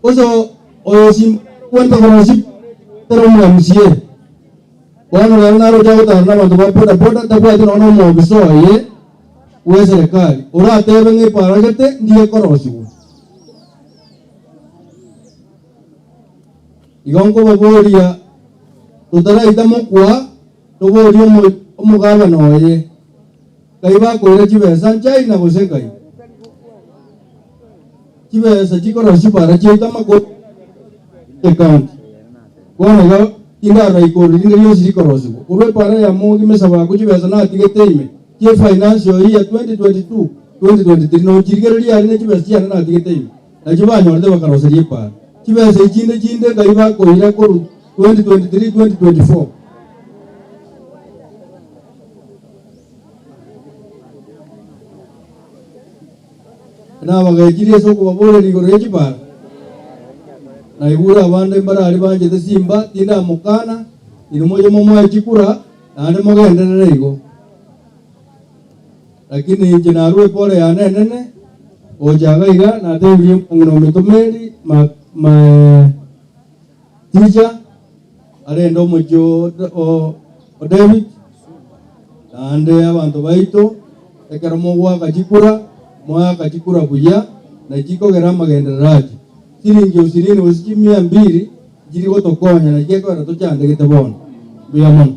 Gose oyo Simba nere ogwenta korosia ere omo MCA. Bono rero naroche agotara nabanto ba boda boda tabwati nonya na omoofisa oye bw'eserekari oratebe ng'a epara gete ndiye ekorosigwa. Igo nkobaboria totaraita mokwa toborie omo omogabana oye, Nkai bakoira chibesa nchaina gose nkai? Chibesa chikorosia chipara chiaito amakoro ecounty. Bono iga tindarora ikori rinde rionsi rikorosigwa. Korwa epara ya Mogi Mesabako chibesa natigete ime chie financial year 2022, 2023 nonchirigereria aria ne chibesa chiane natigete ime nachio banyorete bakaroseria epara. Chibesa echinde chinde nkai bakoira korwa 2023, 2024. Nabagaechirie ase okobaboreria igoro ye chipara. Naigure abande mbarari banchete simba, tindamokana, inwe moche momoe chikura, naende mogenderere igo. Lakini inche narue epore yane enene gocha iga iga, natebirie omong'ina ominto Mary, ma, my teacher, arende omochie o, o, o David, naende abanto baito, ekero mogoaka chikura, moaka chikura buya, na chikogera amagenderero ache. Chiringi osirini gose chimia mbiri nchiri gotokonya, naki gekogera tochandegete bono. Mbuya mono.